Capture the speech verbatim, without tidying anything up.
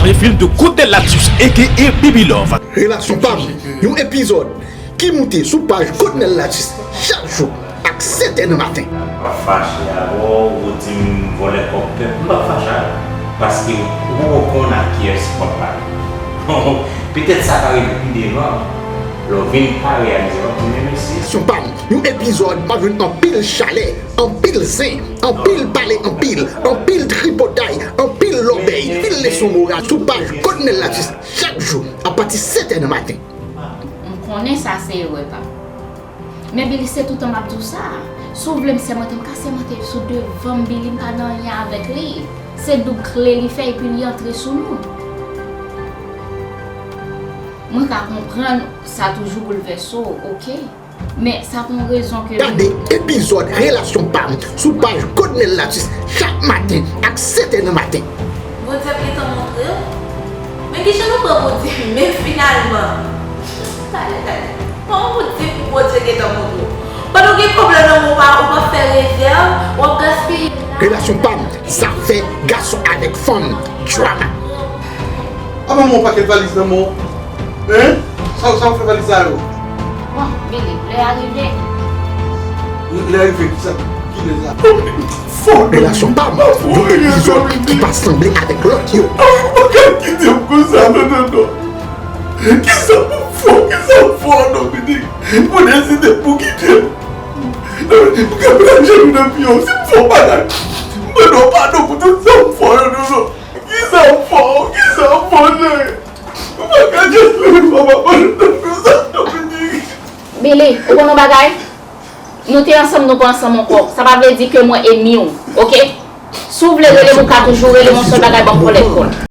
Refil de Courtney Latus, aka Baby Love. Relasyon pa m, yon epizòd ki moute sou paj Courtney Latus chak jou ak sèt è nan maten. W ap fache avè w, ou di m vòlè kòb pèp. M p ap fache avè w, paske ou poko konn ak kiyès w ap pale. Petèt sa ka rive pi devan, lè w vin pa reyalize w ap di men mesye. Relasyon pa m, yon epizòd w ap jwenn anpil chalè, anpil zen, anpil pale anpil, anpil tripotay, anpil lòbèy, anpil leson moral sou paj Courtney Latus chak jou apati sèt è nan maten. M konnen sa se erè pa m. Men Billy, se toutan m ap di w sa. Si w vle m sèmante, m ka sèmante sou devan m, Billy, m pa gen anyen avèk li. Se doub kle li fè epi li antre sou nou. Mwen ka konprann sa toujou boulvèse w, oke. Men sa pou yon rezon ke. Gade epizòd Relasyon pa m sou paj Courtney Latus chak maten ak sèt è nan maten. Bondye ap gentan montre w. Men kijan nou pran Bondye men finalman. Talè, talè. Kòman pou di pou Bondye gentan montre w? Pandan w gen kòb la nan men w, ou pa, ou pa fè rezèv, w ap gaspiye la. Relasyon pa m, zafè gason avèk fanm, drama. Apa m wè yon pakèt valiz nan men w? Hein? Sa, sa w fè valiz sa yo? Bon, Billy, lè a rive. Lè rive kisa? Kilè sa? Relasyon pa m, yon epizòd ki pa sanble avèk lòt yo. Ou ka kite m konsa, non, non, non. Kisa pou m fè w? Kisa m fè w, Dominique? Pou deside pou kite m. Dominique, m ka pran jèm nan pye w. Si m fè w bagay, m mande w padon pou tout sa m fè w, non, non, non. Kisa m fè w? Kisa m fè w, cheri? Ou pa ka just leve fò pa pale nan konsa, Dominique. Billy, ou konn yon bagay? Nou te ansanm, nou pa ansanm ankò. Sa pa vle di ke mwen enmi w, oke? Si w vle rele m, ou ka toujou rele m, yon sèl bagay, ban m kòlèt kò l.